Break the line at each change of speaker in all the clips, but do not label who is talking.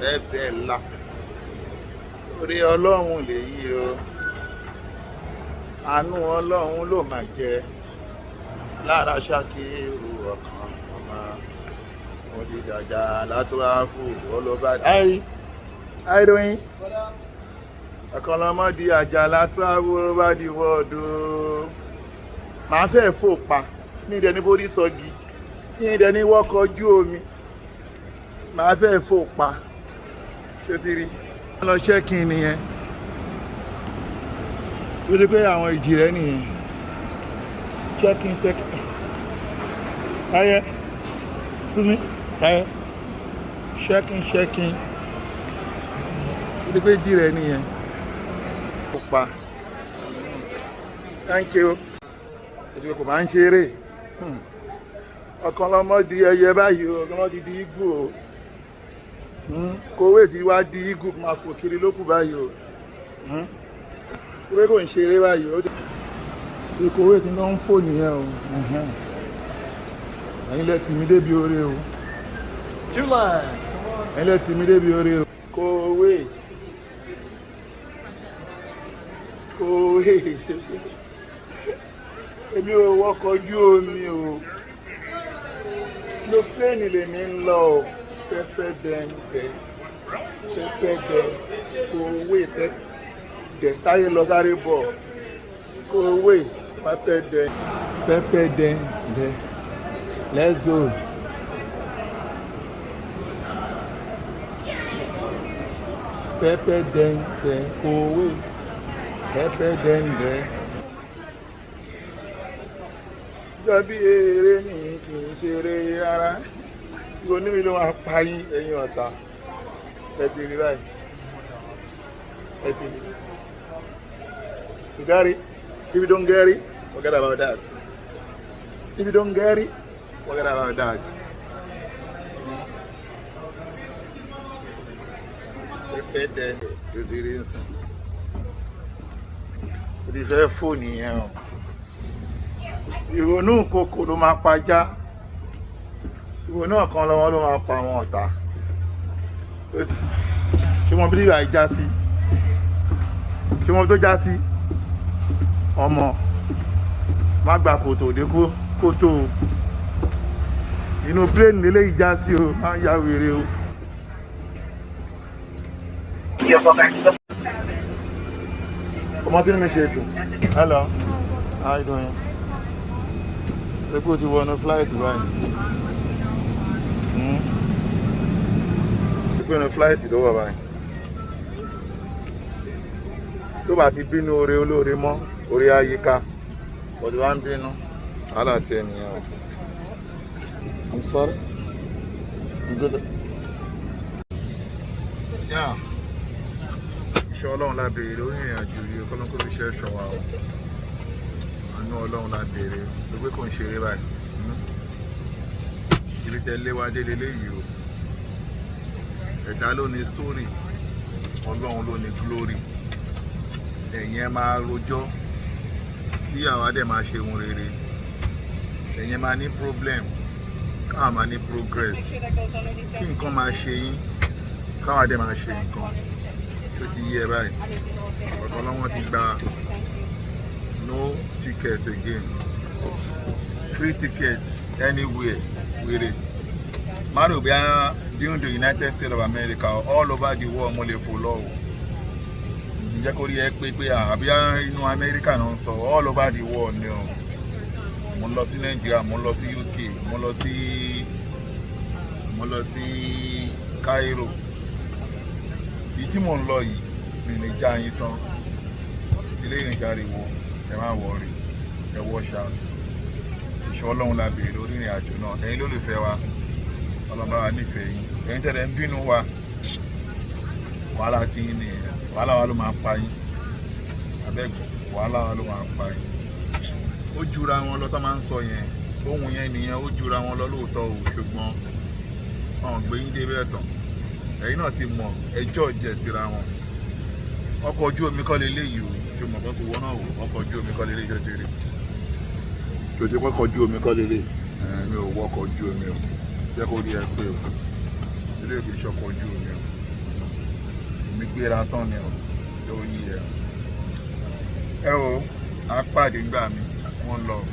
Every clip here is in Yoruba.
Ẹ fẹ́ la orí Ọlọ́run lèyí o. Àánú Ọlọ́run ló máa jẹ lára Ṣakiru ọkàn ọmọ mo ti dàjà látúráfù all over. Hi, how you doing? Ọ̀kan lọ́mọ di àjàlá travel over the world o. Màá fẹ́ fò pa ní ìdẹ ní forí sọgi, ní ìdẹ ní wọ́kọ̀ ojú omi. Màá fẹ́ fò pa. Ṣé o ti rí? Lọ check-in nìyẹn. Tó ti pé àwọn ìjì rẹ nìyẹn. Check-in, check-in. Ayẹ, excuse me, ayẹ. Check-in, check-in. Tó ti pé ìjì rẹ nìyẹn. Ó pa. Thank you. Ètò kò máa ń ṣeré. Ọ̀kan lọ́mọ di ẹyẹ báyìí o, ọ̀kan lọ́mọ ti di eagle o. Kówé tí wá di eagle máa fò kiri lókù báyìí o. Kówé kò ń ṣeré báyìí o. Kówé tí wọ́n ń fò nìyẹn o. Ẹ̀yin lẹ tì mí débi oore o.
Two lines. Come on.
Ẹ̀yin lẹ tì mí débi oore o. Kówé. Kówé. Èmi ò wọkọ̀ ojú omi o. Lo plane lèmi ń lọ o. Pẹ́pẹ́ dẹ́ndẹ́. Pẹ́pẹ́ dẹ́. Kówé pẹ́pẹ́ dẹ́. Sáré lọ, sáré bọ̀. Kówé pẹ́pẹ́ dẹ́. Pẹ́pẹ́ dẹ́ndẹ́. Let's go. Pẹ́pẹ́ dẹ́ndẹ́. Kówé. Pẹ́pẹ́ dẹ́ndẹ́. Jọ bí eré ni, kì í ṣeré rárá. Ìrònú mi ló máa pa yín, ẹ̀yin ọ̀tá. Ẹ ti rí báyìí. Ẹ ti rí. You got it? If you don't get it, forget about that. If you don't get it, forget about that. Pẹ́pẹ́ dẹ́ndẹ́ ló ti rí nsìn. Ó ti fẹ́ fóònù yẹn o. Ìrònú kòkò ló máa pajá. Ìrònú ọ̀kan lọ́wọ́ ló máa pa àwọn ọ̀tá. Ṣé mo bí ìgbà já sí? Ṣé mo tó já sí? Ọmọ má gba kòtò dé kótó o. Inú plane lélẹ́yìí já sí o, má ya wèrè o. Ọmọ tí mi ṣe dùn. Hello, how you doing? Epo ti wọnú flight báyìí. Epo inú flight ló wà báyìí. Tó bá ti bínú oore olóore mọ́, orí àyíká. Bọ̀dé wá ń bínú. Wàhálà ti ẹnìyẹn o. I'm sorry. I'm good. Yeah. Iṣẹ́ Ọlọ́run la béèrè lórí ìrìn àjò yìí, kọ́lọ́n kó fi ṣe ẹ̀ṣọ́ wa o. Àánú Ọlọ́run la béèrè, gbogbo kò ń ṣeré báyìí. Ibi tẹ lé wa dé leléyìí o. Ẹ̀dá ló ní story, Ọlọ́run ló ní glory. Ẹ̀yin ẹ máa rojọ́ kí àwa dẹ̀ máa ṣe ohun rere. Ẹ̀yin ẹ máa ní problem, káwa máa ní progress. Kí nǹkan máa ṣe yín, káwa dẹ̀ máa ṣe nǹkan. Tó ti yí ẹ báyìí. Ọ̀kan lọ́wọ́ ti gba no ticket again. Free ticket anywhere, wèrè. Má rò bí i during the United States of America, all over the world mo lè fò lọ o. Ǹjẹ́ kó rí ẹ pé àbí inú Amẹ́ríkà náà ń sọ, all over the world ni o. Mo lọ sí Nàìjíríà, mo lọ sí UK, mo lọ sí Cairo. Èyí tí mò ń lọ yìí mi ní já yín tán. Ilé ìrìnjáre wo, ẹ má worry, ẹ watch out. Ìṣọ́ Ọlọ́run la béèrè lórí ìrìn àjò náà. Ẹ̀yin lólùfẹ́ wa, Ọlọ́run bá wa nífẹ̀ẹ́ yín. Ẹ̀yin tẹ̀lé ń bínú wa, wàhálà tí yín nìyẹn. Wàhálà wa ló máa pa yín. Abẹ́gun, wàhálà wa ló máa pa yín. Ó jura wọn lọ tó máa ń sọ yẹn. Ohun yẹn nìyẹn, ó jura wọn lọ lóòótọ́ o, ṣùgbọ́n wọn ò gbé yín dé bẹ́ẹ̀ tán. Ẹ̀yin náà ti mọ̀ ẹjọ́ jẹ̀ síra wọn. Ọkọ̀ ojú omi kọ́ leléyìí o. Ṣé o mọ̀ pé kò wọ́n náà wò? Ọkọ̀ ojú omi kọ́ leléyìí jọjọ rè. Ṣé o ti pọ́kọ̀ ojú omi kọ́ leléyìí? Mi ò wọkọ̀ ojú omi o. Jẹ́ kó rí ẹ pé o. Eléyìí kì í ṣọkọ̀ ojú omi o. Èmi gbéra tán ni o, yóò yí ẹ. Ẹ o, a pàdé gbà mí. One love.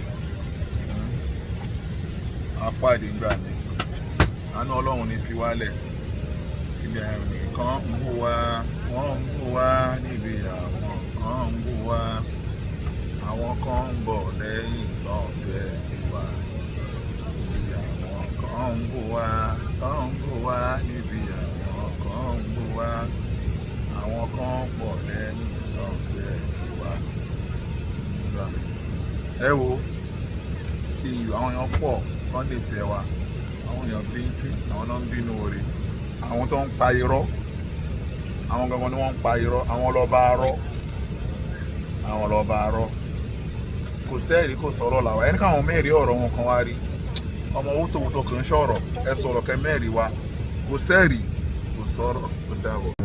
A pàdé gbà mí. Àánú Ọlọ́run ní fi wálẹ̀. Ibi nìkan ń bù wá, wọ́n ń bù wá níbi, àwọn kan ń bù wá, àwọn kan ń bọ̀ lẹ́yìn tó ń fẹ́ tiwa. Ibi àwọn kan ń bù wá, tó ń bù wá níbi, àwọn kan ń bù wá, àwọn kan ń bọ̀ lẹ́yìn tó ń fẹ́ tiwa. Ẹ wo, see you. Àwọn èèyàn pọ̀ kán lè fẹ́ wa. Àwọn èèyàn bíntín, àwọn náà ń bínú oore. Àwọn tó ń pa irọ́, àwọn gangan ni wọ́n ń pa irọ́. Àwọn lọ́ba arọ́, àwọn lọ́ba arọ́. Kò sẹ́ẹ̀rí, kò sọ̀rọ̀ làwọn ẹni káwọn mẹ́rin ọ̀rọ̀ wọn kan wá rí ọmọ wótòwótò. Kì í ṣọ̀rọ̀, ẹ sọ̀rọ̀ kẹ mẹ́rin wa. Kò sẹ́ẹ̀rí, kò sọ̀rọ̀. Ó dàbọ̀.